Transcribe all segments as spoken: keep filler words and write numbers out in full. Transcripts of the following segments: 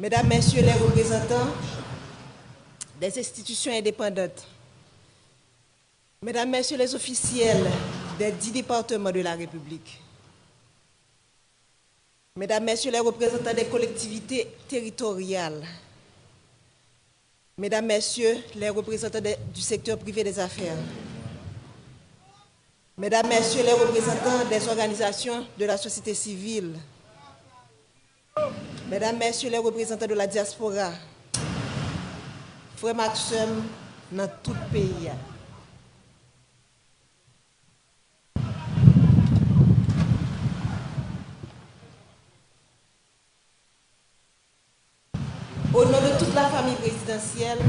Mesdames, Messieurs les représentants des institutions indépendantes, Mesdames, Messieurs les officiels des dix départements de la République, Mesdames, Messieurs les représentants des collectivités territoriales, Mesdames, Messieurs les représentants des- du secteur privé des affaires, Mesdames, Messieurs les représentants des organisations de la société civile, Mesdames, Messieurs les représentants de la diaspora, frè m ak sè m nan tout peyi a. Au nom de toute la famille présidentielle,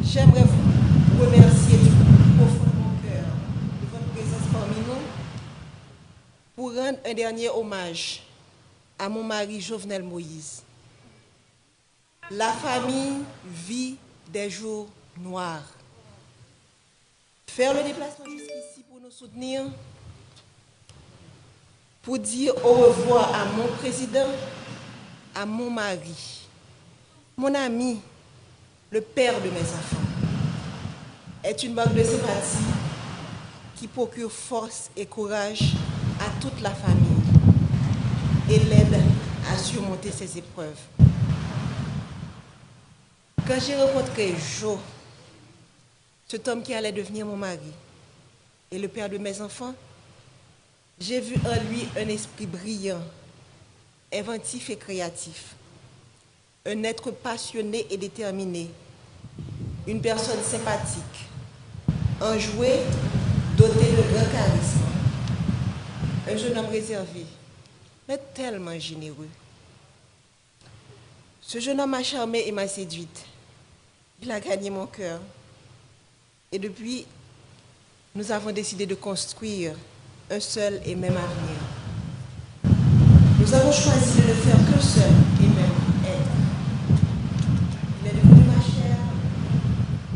j'aimerais vous remercier du plus profond de mon cœur de votre présence parmi nous pour rendre un dernier hommage à mon mari Jovenel Moïse. La famille vit des jours noirs. Faire le déplacement jusqu'ici pour nous soutenir, pour dire au revoir à mon président, à mon mari, mon ami, le père de mes enfants, est une marque de sympathie qui procure force et courage à toute la famille et l'aide à surmonter ces épreuves. Quand j'ai rencontré Jo, cet homme qui allait devenir mon mari et le père de mes enfants, j'ai vu en lui un esprit brillant, inventif et créatif, un être passionné et déterminé, une personne sympathique, enjouée, dotée de grand charisme, un jeune homme réservé, mais tellement généreux. Ce jeune homme m'a charmée et m'a séduite. Il a gagné mon cœur. Et depuis, nous avons décidé de construire un seul et même avenir. Nous avons choisi de ne faire qu'un seul et même être. Il est devenu ma chair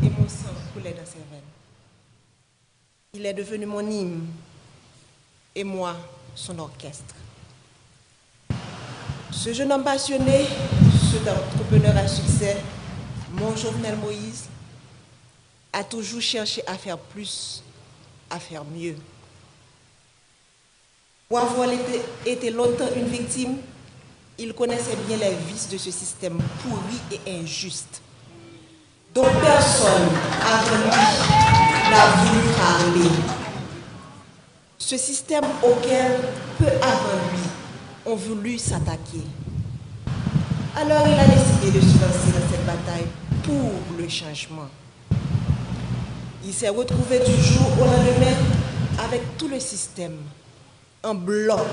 et mon sang coulait dans ses veines. Il est devenu mon hymne et moi son orchestre. Ce jeune homme passionné, cet entrepreneur à succès, mon Jovenel Moïse, a toujours cherché à faire plus, à faire mieux. Pour avoir été, été longtemps une victime, il connaissait bien les vices de ce système pourri et injuste, dont personne avant lui n'a voulu parler. Ce système auquel peu avant lui ont voulu s'attaquer. Alors il a décidé de se lancer dans cette bataille pour le changement. Il s'est retrouvé du jour au lendemain avec tout le système en bloc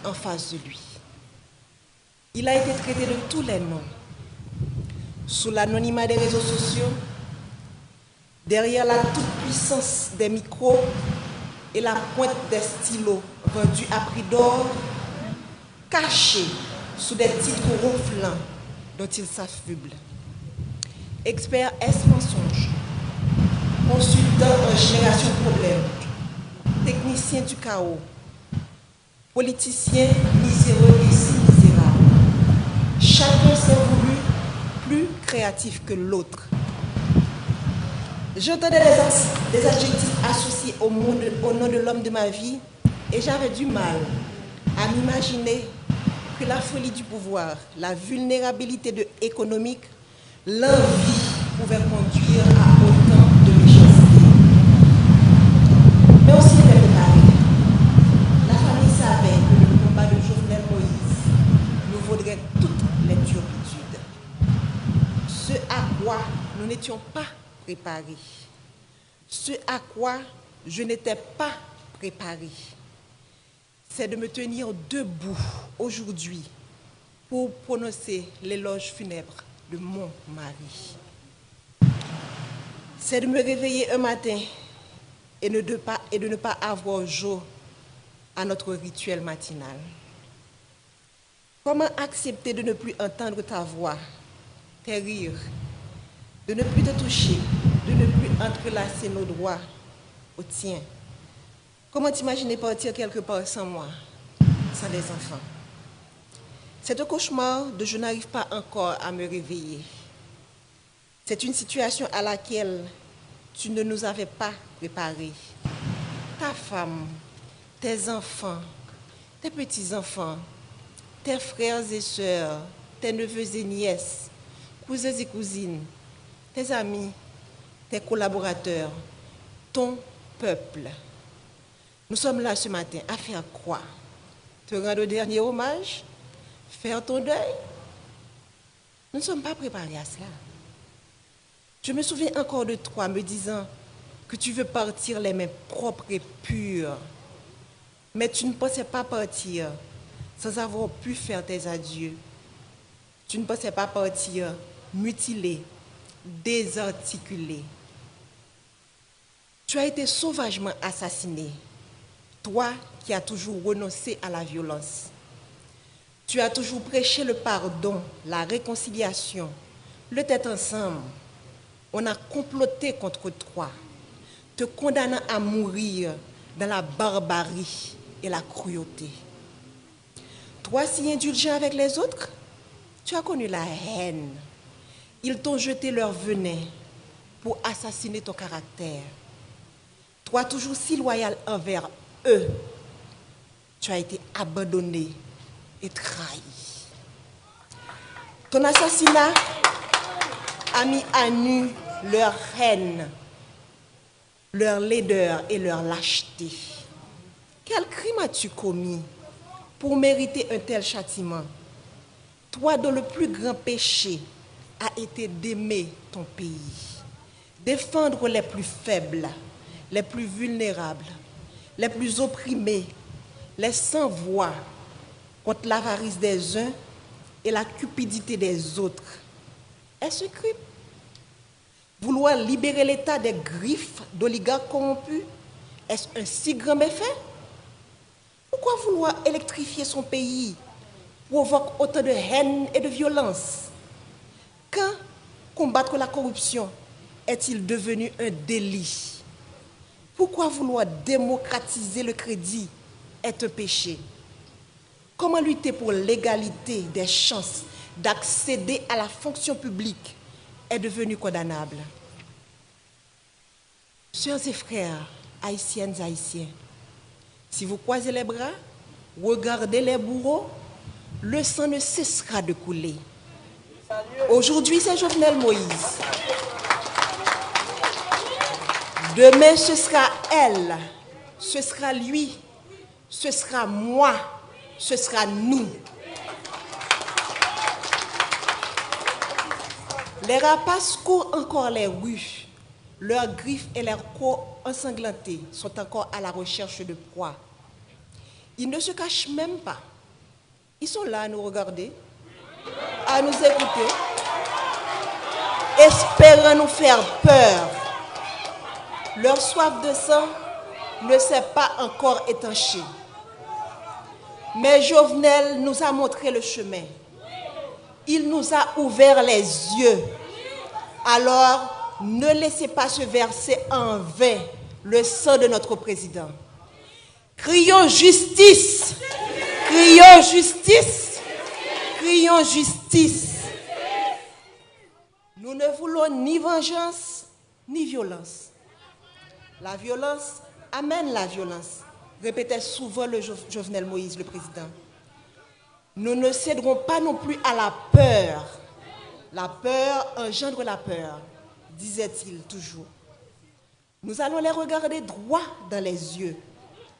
en face de lui. Il a été traité de tous les noms. Sous l'anonymat des réseaux sociaux, derrière la toute-puissance des micros et la pointe des stylos vendus à prix d'or, caché sous des titres ronflants dont il s'affuble. Expert S mensonge, consultant en génération de problèmes, technicien du chaos, politicien miséreux et si misérable. Chacun s'est voulu plus créatif que l'autre. J'entendais des, as- des adjectifs associés au, mot de- au nom de l'homme de ma vie et j'avais du mal à m'imaginer que la folie du pouvoir, la vulnérabilité de économique, l'envie pouvait conduire à autant de méchanceté. Mais on s'y était préparé. La famille savait que le combat de Jovenel Moïse nous vaudrait toutes les turpitudes. Ce à quoi nous n'étions pas préparés. Ce à quoi je n'étais pas préparée, c'est de me tenir debout aujourd'hui pour prononcer l'éloge funèbre de mon mari. C'est de me réveiller un matin et ne de pas, et de ne pas avoir Jo à notre rituel matinal. Comment accepter de ne plus entendre ta voix, tes rires, de ne plus te toucher, de ne plus entrelacer nos doigts au tien? Comment t'imaginer partir quelque part sans moi, sans les enfants? C'est un cauchemar de je n'arrive pas encore à me réveiller. C'est une situation à laquelle tu ne nous avais pas préparés. Ta femme, tes enfants, tes petits-enfants, tes frères et sœurs, tes neveux et nièces, cousins et cousines, tes amis, tes collaborateurs, ton peuple. Nous sommes là ce matin à faire quoi? Te rendre un dernier hommage? Faire ton deuil? Nous ne sommes pas préparés à cela. Je me souviens encore de toi me disant que tu veux partir les mains propres et pures. Mais tu ne pensais pas partir sans avoir pu faire tes adieux. Tu ne pensais pas partir mutilé, désarticulé. Tu as été sauvagement assassiné, toi qui as toujours renoncé à la violence. Tu as toujours prêché le pardon, la réconciliation, le tête ensemble. On a comploté contre toi, te condamnant à mourir dans la barbarie et la cruauté. Toi si indulgent avec les autres, tu as connu la haine. Ils t'ont jeté leur venin pour assassiner ton caractère. Toi toujours si loyal envers eux, tu as été abandonné et trahi. Ton assassinat a mis à nu leur haine, leur laideur et leur lâcheté. Quel crime as-tu commis pour mériter un tel châtiment? Toi dont le plus grand péché a été d'aimer ton pays, défendre les plus faibles, les plus vulnérables, les plus opprimés, les sans voix, contre l'avarice des uns et la cupidité des autres. Est-ce un crime? Vouloir libérer l'État des griffes d'oligarques corrompus, est-ce un si grand méfait? Pourquoi vouloir électrifier son pays provoque autant de haine et de violence? Quand combattre la corruption est-il devenu un délit? Pourquoi vouloir démocratiser le crédit est un péché? Comment lutter pour l'égalité des chances d'accéder à la fonction publique est devenu condamnable? Sœurs et frères, haïtiennes, haïtiens, si vous croisez les bras, regardez les bourreaux, le sang ne cessera de couler. Aujourd'hui, c'est Jovenel Moïse. Demain, ce sera elle, ce sera lui, ce sera moi, ce sera nous. Les rapaces courent encore les rues. Leurs griffes et leurs crocs ensanglantées sont encore à la recherche de proies. Ils ne se cachent même pas. Ils sont là à nous regarder, à nous écouter, espérant nous faire peur. Leur soif de sang ne s'est pas encore étanchée. Mais Jovenel nous a montré le chemin. Il nous a ouvert les yeux. Alors, ne laissez pas se verser en vain le sang de notre président. Crions justice! Crions justice! Crions justice! Nous ne voulons ni vengeance, ni violence. La violence amène la violence, répétait souvent le Jo- Jovenel Moïse, le président. Nous ne céderons pas non plus à la peur. La peur engendre la peur, disait-il toujours. Nous allons les regarder droit dans les yeux,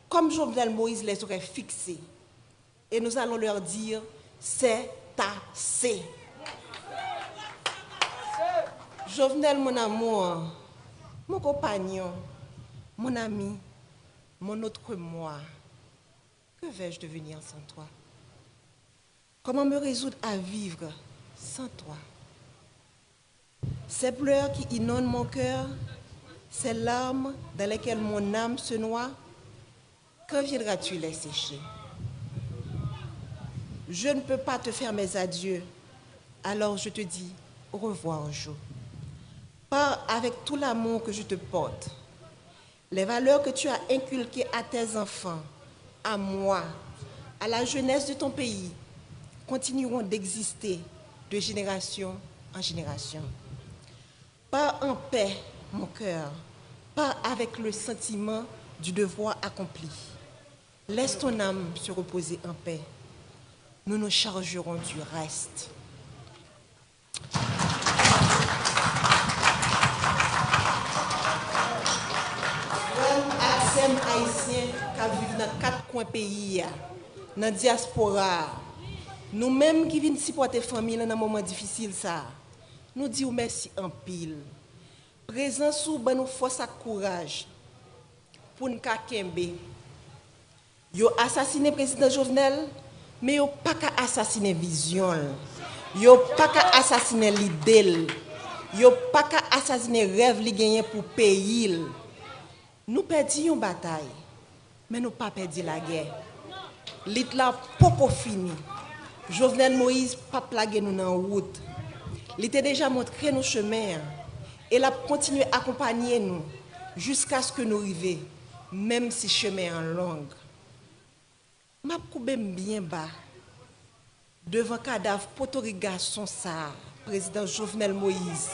comme Jovenel Moïse les aurait fixés. Et nous allons leur dire, c'est assez. Jovenel, mon amour, mon compagnon, mon ami, mon autre moi, que vais-je devenir sans toi? Comment me résoudre à vivre sans toi? Ces pleurs qui inondent mon cœur, ces larmes dans lesquelles mon âme se noie, quand viendras-tu les sécher? Je ne peux pas te faire mes adieux, alors je te dis au revoir, Jo. Pars avec tout l'amour que je te porte. Les valeurs que tu as inculquées à tes enfants, à moi, à la jeunesse de ton pays, continueront d'exister de génération en génération. Pars en paix, mon cœur, pars avec le sentiment du devoir accompli. Laisse ton âme se reposer en paix. Nous nous chargerons du reste. Frè m ak sè m ayisyen k ap viv nan kat kwen peyi a, nan dyaspora a, nou menm ki vin sipòte fanmi lan nan moman difisil sa a, nou di w mèsi anpil. Prezans ou ban nou fòs ak kouraj pou n ka kenbe. Yo asasinen Prezidan Jovenel, men yo pa ka asasinen vizyon l. Yo pa ka asasinen lide l. Yo pa ka asasinen rèv li genyen pou peyi l. Nou pèdi yon batay, men nou pa pèdi lagè. Lit la poko fini. Jovenel Moïse p ap lage nou nan wout. Li te deja montre nou chemen an, e l ap kontinye akonpanye nou jiskaske nou rive, menm si chemen an long. M ap koube m byen ba devan kadav potorik gason sa a, Prezidan Jovenel Moïse,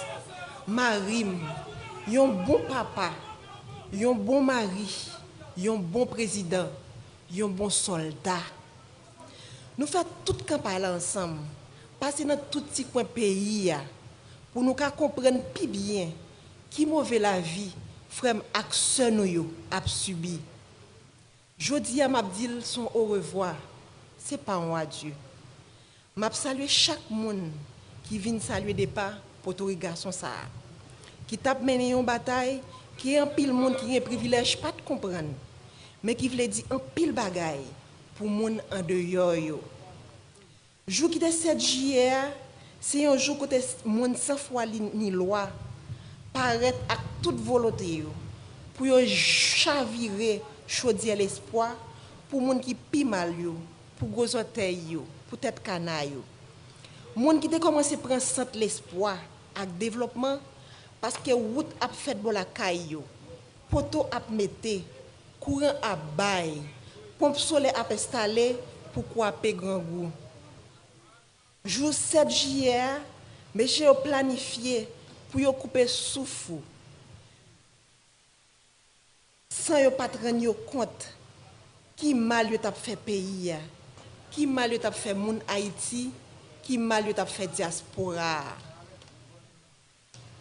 mari m, yon bon papa, yon bon mari, yon bon prezidan, yon bon sòlda. Nou fè tout kanpay la ansanm, pase nan tout ti kwen peyi a, pou nou ka konprann pi byen ki move lavi frè m ak sè nou yo ap sibi. Jodi a, m ap di l s on orevwa, se pa yon adye. M ap salye chak moun ki vin salye depa potorik gason sa a, ki t ap mennen yon batay ke anpil moun ki gen privilèj pa t konprann, men ki vle di anpil bagay pou moun andeyò yo. Jou ki te sèt jiyè a, se yon jou kote s-, moun san fwa li ni lwa parèt ak tout volonte yo pou yo chavire chodyè lespwa pou moun ki pi mal yo, pou gwo zòtèy yo, pou tèt kana yo. Moun ki te kòmanse pran sant lespwa ak devlopman paske wout ap fèt bò lakay yo, poto ap mete, kouran ap bay, ponp solè ap enstale pou kwape grangou. Jou sèt jiyè a, mesye yo planifye pou yo koupe souf ou, san yo pa t rann yo kont ki mal yo t ap fè peyi a, ki mal yo t ap fè moun Ayiti, ki mal yo t ap fè dyaspora a.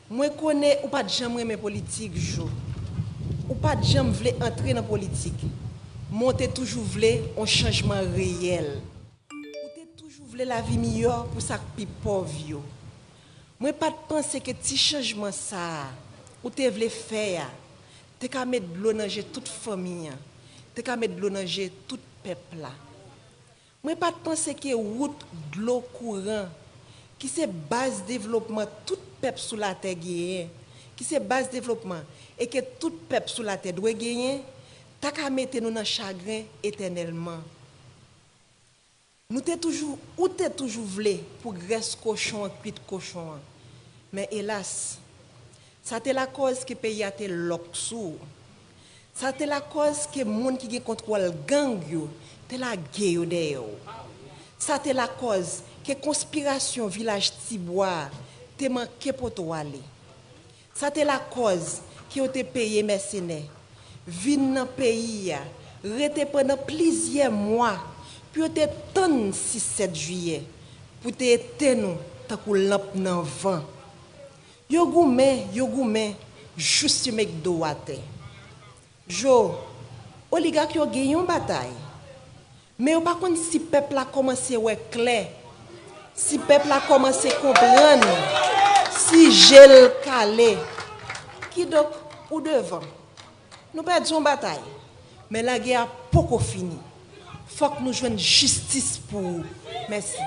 Mwen konnen ou pa t janm renmen politik, Jo. Ou pa t janm vle antre nan politik, men w te toujou vle yon chanjman reyèl. Ou te toujou vle lavi miyò pou sa k pi pòv yo. Mwen pa t panse ke ti chanjman sa a ou te vle fè a te ka met dlo nan je tout fanmi an, te ka met dlo nan je tout pèp la. Mwen pa t panse ke wout, dlo, kouran, ki se baz devlopman tout pèp sou latè genyen, ki se baz devlopman e ke tout pèp sou latè dwe genyen, ta ka mete nou nan chagren etènèlman. Nou te toujou, ou te toujou vle pou grès kochon an kwit kochon an. Men elas, sa te lakòz ke peyi a te lòk sou ou. Sa te lakòz ke moun ki gen kontwòl gang yo te lage yo dèyè w. Sa te lakòz ke konspirasyon Vilaj Tibwa a te manke pote w ale. Sa te lakòz ke yo te peye mèsenè vin nan peyi a, rete pandan plizyè mwa pou yo te tann sis sèt jiyè pou te etenn ou tankou lanp nan van. Yo goumen, yo goumen, jis yo met do w atè. Jo, oligak yo gen yon batay, men yo pa konn si pèp la kòmanse wè klè, si pèp la kòmanse konprann, si je l kale. Kidonk, ou devan. Nou pèdi yon batay, men lagè a poko fini. Fòk nou jwenn jistis pou ou. Mèsi.